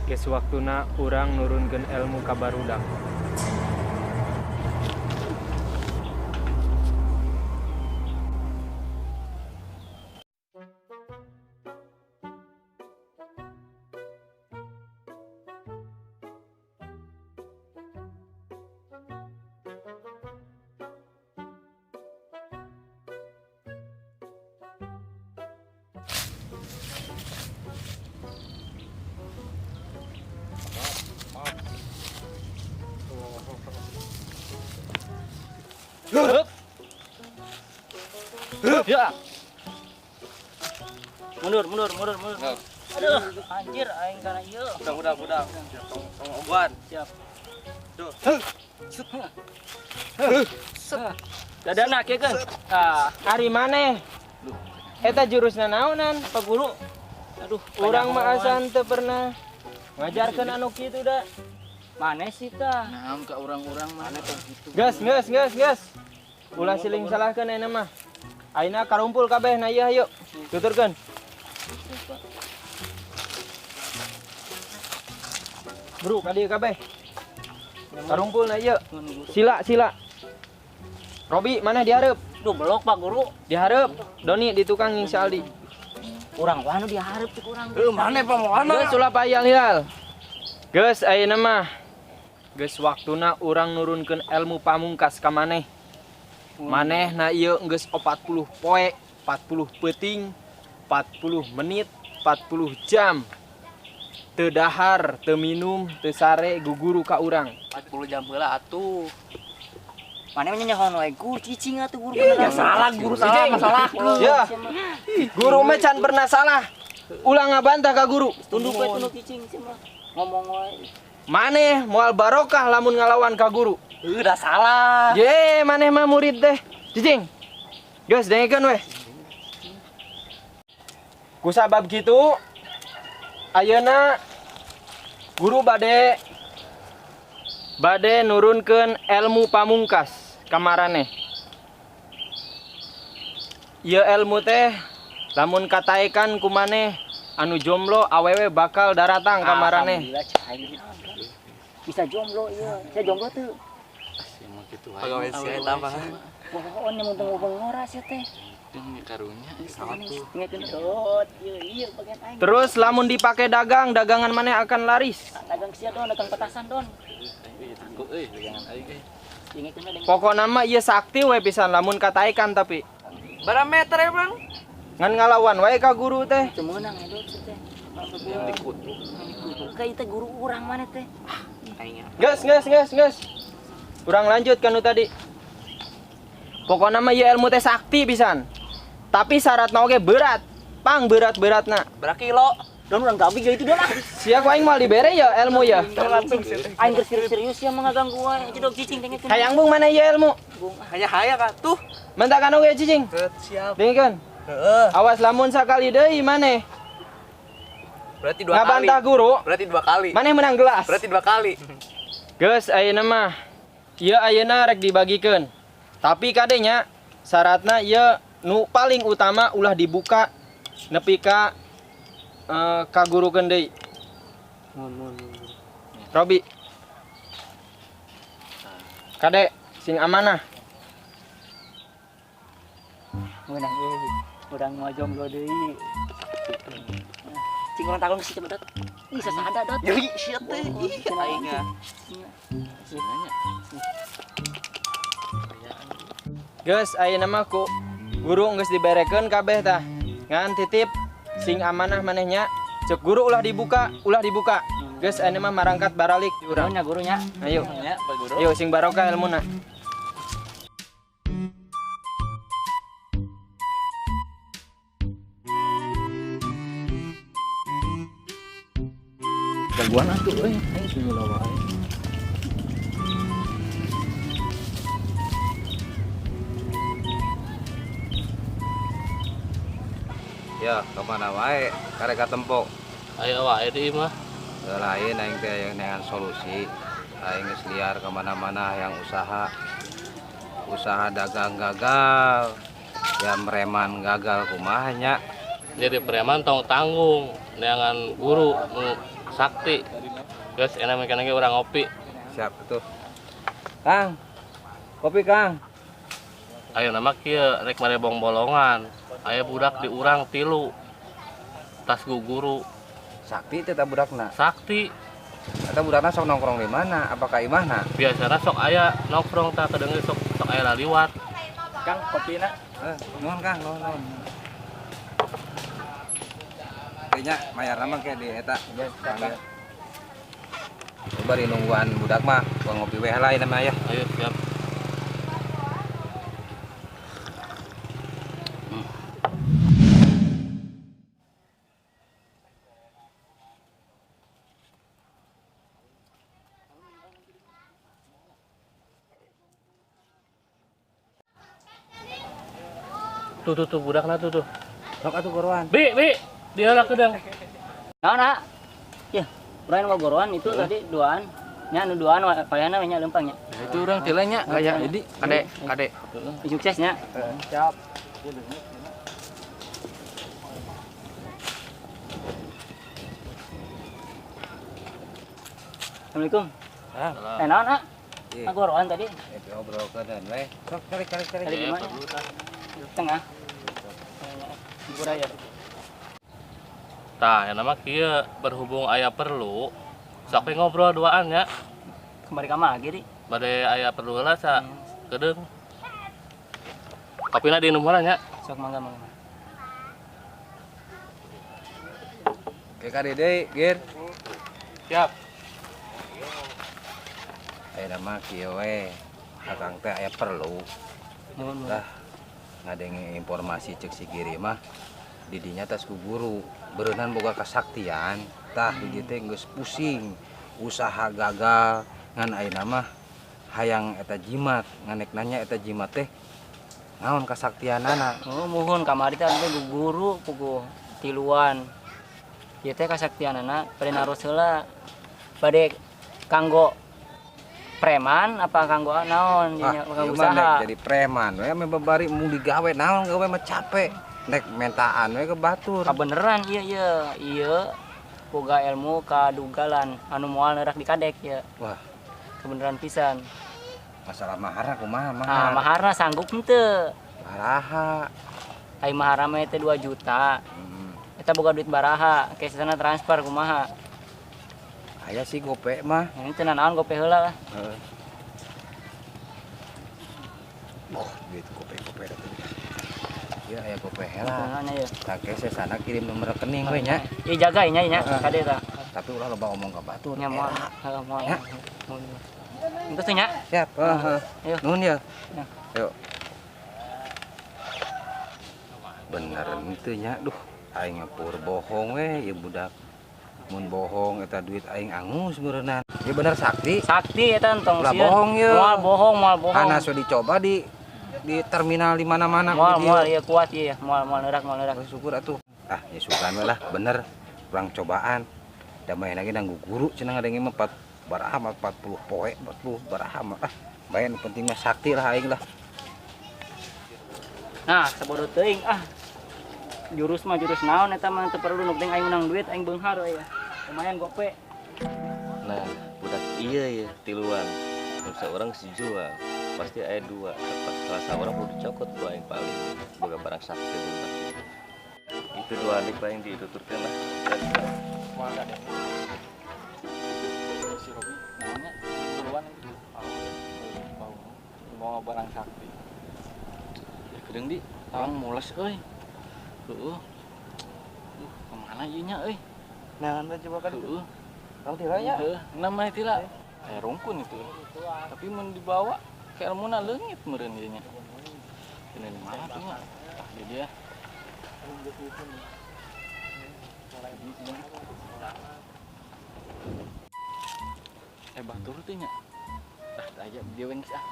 Geus waktuna urang nurunkeun ilmu ka barudak. Hup. Hup. Ya. Mundur, mundur, mundur, mundur. Aduh, anjir aing kana ieu. Udah. Tong tong oguan. Siap. Duh. Set. Dadana kieu kan. Ah, Ari maneh? Eta jurusna naonan, Pak Guru? Aduh, Urang mah asan teu pernah ngajarkeun anu kitu da. Maneh sih tah. Nah, ka urang-urang mana tong kitu. Gas, gas, gas, gas. Ulah siling salahkeun ayeuna mah. Ayeuna karumpul kabeh na ieu hayu. Tuturkeun. Bro, ka dieu kabeh. Karumpul na ieu. Sila, sila. Robi, mana dihareup? Duh, belok Pak Guru. Dihareup. Doni di tukang jeung si Aldi. Urang wah nu dihareup cek urang. Heuh, maneh pamoana. Geus ulah payal hilal. Geus ayeuna mah. Geus waktuna urang nurunkeun ilmu pamungkas ka maneh. Maneh na ieu geus 40 poe, 40 peuting, 40 menit, 40 jam. Teu dahar, teu minum, teu sare guguru ka urang. 40 jam heula atuh. Maneh mah nyahoan wae guru cicing atuh guru. Ya salah guru salah masalah. Ya. Guru mah can pernah salah. Ulah ngabantah ka guru. Tunduk we tunduk cicing sia mah. Ngomong wae. Maneh moal barokah lamun ngalawan ka guru. Udah salah. Ye, maneh mah murid teh. Cicing. Geus dengekeun weh. Kusabab kitu ayeuna guru bade nurunkeun ilmu pamungkas ka maraneh. Ieu ilmu teh lamun kataekan ku maneh anu jomblo awewe bakal daratang ka maraneh. Alhamdulillah cek aing. Bisa jomblo ieu. Saya jomblo teu. Emang kitu wae. Pagawe sia eta mah. Bohong nya mun teu ngora sia teh. Jeung karunya satu. Ingatkeun dot. Ieu ieu bagian aing. Terus lamun dipake dagang, dagangan maneh akan laris. Dagang sia don, dagang petasan don. Euy, tangguh euy dagangan aing euy. Ingatkeun deng. Pokona mah ieu sakti we pisan lamun kataekan tapi. Berapa meter emang? Ngan ngalawan wae ka guru teh. Teu meunang ya dot teh. Yang dikutuk. Ka ieu teh guru urang maneh teh. Aing. Geus, geus, geus, geus. Urang lanjut kan nu tadi. Pokona mah ieu ilmu teh sakti pisan. Tapi syaratna oge berat. Pang berat-beratna. Berapa kilo? Don urang gabi ge itu don ah. Sia ku aing moal dibere ya ilmu ya. Langsung sih. Aing keur serius-serius ya mah ngaganggu wae. Cedok cicing dengekeun. Hayang bung mana ieu ilmu? Bung ah. Hanya ka tuh. Mentakan oge cicing. Siap. Dengekeun. Heeh. Awas lamun sakali deui maneh Berarti dua kali. ngabantah guru, Berarti dua kali. maneh menang gelas. Berarti dua kali. Geus ayeuna mah. Ieu ayeuna rek dibagikeun. Tapi kadenya syaratna ieu nu paling utama ulah dibuka nepi ka kagurukeun deui. Mun. Robi. Kade sing amanah. Meunang euy. Urang moal jomblo deui. Cing urang tanggung sih cepet dot. Ih sasada dot. Nyeri sia teh. Ih aing ah. Nanya. Geus ayeuna mah ku guru geus diberekeun kabeh tah. Ngan titip sing amanah manehnya. Cek guru ulah dibuka, ulah dibuka. Geus ayeuna mah marangkat baralik urang. Gurunya gurunya. Ayo. Nya Pak Guru. Ayo sing barokah ilmuna. Gangguan atuh euy, aing sungguh wae. Ya, kemana wae karek katempo. Aya wae deui mah. Lain aing teh aya neangan solusi. Aing geus liar kemana-mana yang usaha. Usaha dagang gagal. Ya mereman gagal kumaha nya. Jadi preman tong tanggung neangan guru nu Sakti. Geus enak make ge urang ngopi. Siap tuh. Kang. Kopi, Kang. Ayeuna mah kieu rek mare bong-bolongan. Aya budak di urang 3. Tas guguru. Sakti teh ta budakna. Sakti. Eta budakna sok nongkrong di mana? Apakah imahna? Biasana sok aya nongkrong tah kadeungeu sok sok aya laliwat. Kang, kopina. Nuhun Kang, nuhun nuhun. Kayaknya mayarna mah kayak di eta. Kang. Bari nungguan budak mah, gua ngopi weh lah ini mah ya. Ayo siap. Tuh tuh tuh budakna tuh tuh. Sok atuh goroan. Bi, bi, dia lah kedang. Naon, ah? Ya, urang mau goroan itu tadi duaan. Nya anu duaan payana we nya leumpang nya. Nah, itu urang teh nya kayak jadi Kade, kade. Suksesnya. Siap. Assalamualaikum. Eh naon, ah? Iya. Ah, goroan tadi. Itu obrolkeun we. Sok cari cari cari. Tadi gimana? Tengah. Pura ya. Tah, yang nama kieu berhubung aya perlu, sok we ngobrol duaan nya. Kembali ka mah Giri. Bade aya perlu heula sa kedeung. Kopina diinum heula nya. Sok mangga mangga. Oke kade deui, Gir. Siap. Ayeuna mah kieu we. Akang teh aya perlu. Nuhun. Lah ngadenge informasi cek si Giri mah didinya tas ku guru beureunan boga kasaktian tah di dieu teh geus pusing usaha gagal ngan ayeuna mah hayang eta jimat nganek nanya eta jimat teh naon kasaktianana. Oh, muhun kamari teh anu guru puguh tiluan. Ieu teh kasaktianana bade naros heula. Bade kanggo preman apa kanggo naon Ah, nya kanggo ieu mah nek usaha. jadi preman we ame babari mung digawe naon gawe mah capek nek mentaan we ke batur. Kabeneran ieu ieu ieu boga ilmu kadugalan anu moal neurak dikadek ya. Wah. Kebeneran pisan. Masalah maharna kumaha Nah, mahar? maharna sanggup henteu? Baraha. Ai maharna mah teh 2 juta. Eta boga duit baraha, ke sana transfer kumaha? Aya sih gope mah. Ini teu nanaon gope heula lah. Heeh. Oh, duit gope-gope da teh. Ya aya gope heula. Kumaha ya. Tah ke sana kirim nomor rekening we nya. Ieu jaga nya nya Heeh. kade tah. Tapi ulah loba omong ka batur. Nya moal. Era. Heeh moal. Ya. Entos teh nya. Siap, heeh. Ayo. Nuhun ya. Ya. Yuk. Bener henteu nya, duh aing ngapur bohong we ieu budak. Mun bohong eta duit aing angus meureunnan. Ieu bener sakti. Sakti eta entong Ulah sieun. bohong ieu. Moal bohong, moal bohong. Ana so dicoba di terminal di mana-mana Moal ku dieu. moal ieu kuat ieu, moal moal neurak moal neurak. Syukur atuh. Ah, ya sugan we lah, bener. Urang cobaan. Da main lagi nanggu guru cenah ngadenge mah 4 baraha mah 40 poe, 40 baraha mah. Ah, bae nu penting mah sakti lah aing lah. Nah, sabodo teuing ah. Jurus mah jurus naon eta mah teu perlu nu penting aing menang duit aing beunghar we ya. Lumayan gope. Nah, budak iya ya tiluan. Nu seorang si jual, pasti aya dua. Salah seorang kudu dicokot ku aing paling boga barang sakti budak. Itu dua adik paling dituturkeun lah. Moal kade. Si Robi naonnya duluan itu. Bau bawa barang sakti. Ya kedeung di, urang mules euy. Heeh. Kemana ieu nya euy? Nah, anda coba kan. Heeh. Urang tila nya. Heeh, namanya tila. Aya rungkun itu. Tapi mun dibawa ke ilmuna leungit meureun ieu nya. Ini di mana tuh nya? Tah di dia. Batur teh nya. Tah aya dia we geus ah.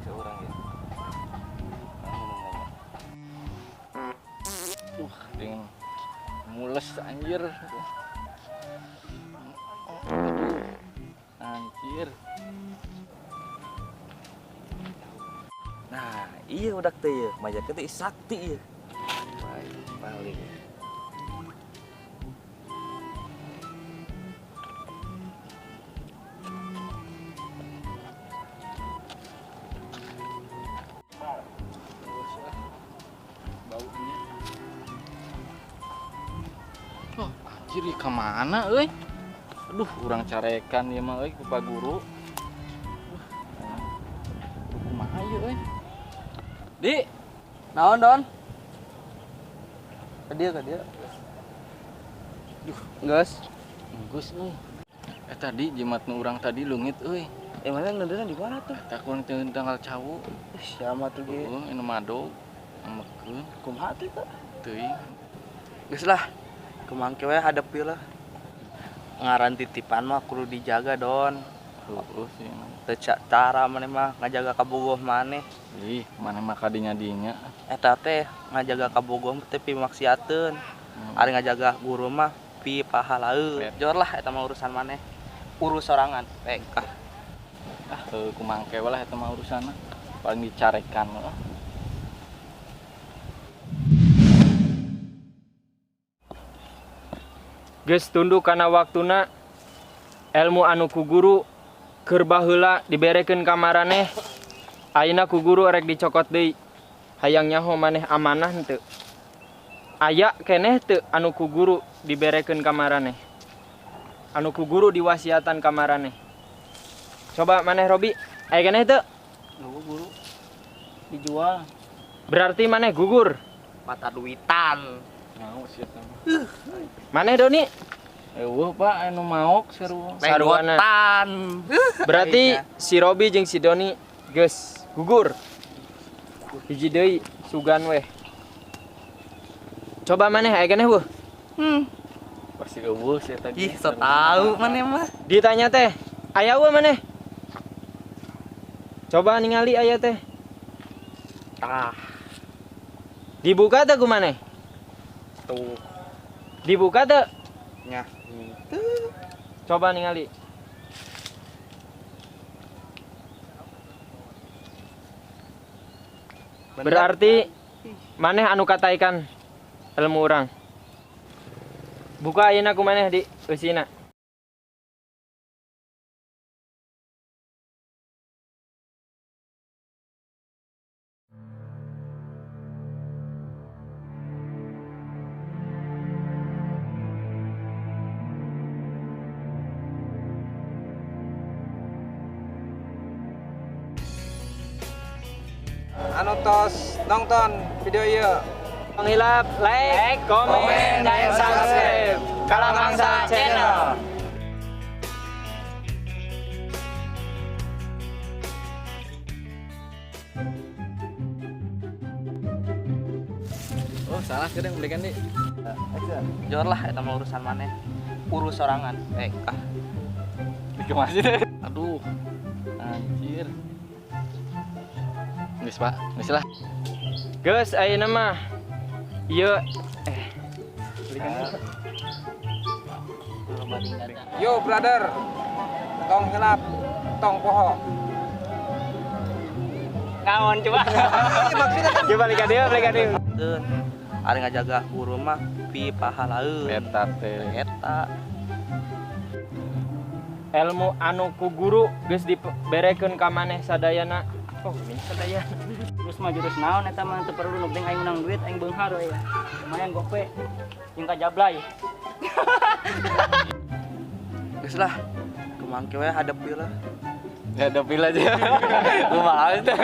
Seorang ya. Dengan mules anjir. Aduh. Anjir. Nah, iya budak teh ieu, majakeun teh sakti ieu. Paling. Baunya. Oh, anjir ieu ka mana euy? Aduh, urang carekan ieu mah euy ku Pak Guru. Duh, kumaha ieu euy? Di, Naon, Don? Ka dieu, ka dieu. Duh, geus. geus euy. Tadi jimat nu urang tadi leungit euy. Mana ngeundeuna di mana tuh? Eta ku teu tanggal cawu. Siapa tuh ge? Heueuh, anu madog. Amekeun Kumaha tuh eta? teuing. Geus lah. Kumangke we hadepi lah. Ngaran titipan mah kudu dijaga, Don. Heueuh sih emang. Teu cara maneh mah ngajaga kabogoh maneh. Ih, maneh mah kadinya-dinya. Eta teh ngajaga kabogoh teh pimaksiateun. Ari ngajaga guru mah pi pahalaeun. Jor lah eta mah urusan maneh. Urus sorangan. Rek ah. Ah, kumangke we lah eta mah urusanna. Paling dicarekan lah. Geus tunduk kana waktuna ilmu anu ku guru keur baheula diberekeun ka maraneh ayeuna ku guru rek dicokot deui. Hayang nyaho maneh amanah henteu? Aya keneh teu anu ku guru diberekeun ka maraneh? Anu ku guru diwasiatan ka maraneh? Coba maneh Robi, aya keneh teu? Eueuh guru. Dijual. Berarti maneh gugur. Mata duitan. Mau sih eta mah. Maneh Doni? Eueuh Pak, anu maok seru. Saruana. Lenggotan. Berarti si Robi jeung si Doni geus gugur. Hiji deui sugan weh. Coba maneh aya keneh weuh? Pasti eueuh sih eta. Ih, so tau maneh mah. Ditanya teh, aya eueuh maneh? Coba ningali aya teh. Tah, Dibuka teh ku maneh? tuh. Dibuka teh? Nya. Coba ningali. Bener. Berarti maneh anu kataikan ilmu urang. Buka ayeuna ku maneh di eusina. Anu tos nonton video ieu. Tong hilap like, komen, dan subscribe. Kalamangsa Channel. Oh, salah kadang belikan di. Jor lah eta mah urusan maneh. Urus sorangan. Rek ah. Dikemasi deh. Aduh. Anjir. Geus, Pak. Geus lah. Geus ayeuna mah ieu Yo brother, tong hilap, tong poho. Naon coba? Coba balik ka dieu, balik ka dieu. Teun. Ari ngajaga guru mah pi pahalaeun. Eta teh. Eta. Ilmu anu ku guru geus diberekeun ka maneh sadayana. Oh, ini sadayana. Terus mah jurus naon eta mah teu perlu nu penting aing menang duit aing beunghar we. Lumayan gope jeung kajablay. Geus lah. Kumangke we hadepi lah. Ya, hadepi aja. Kumaha teh.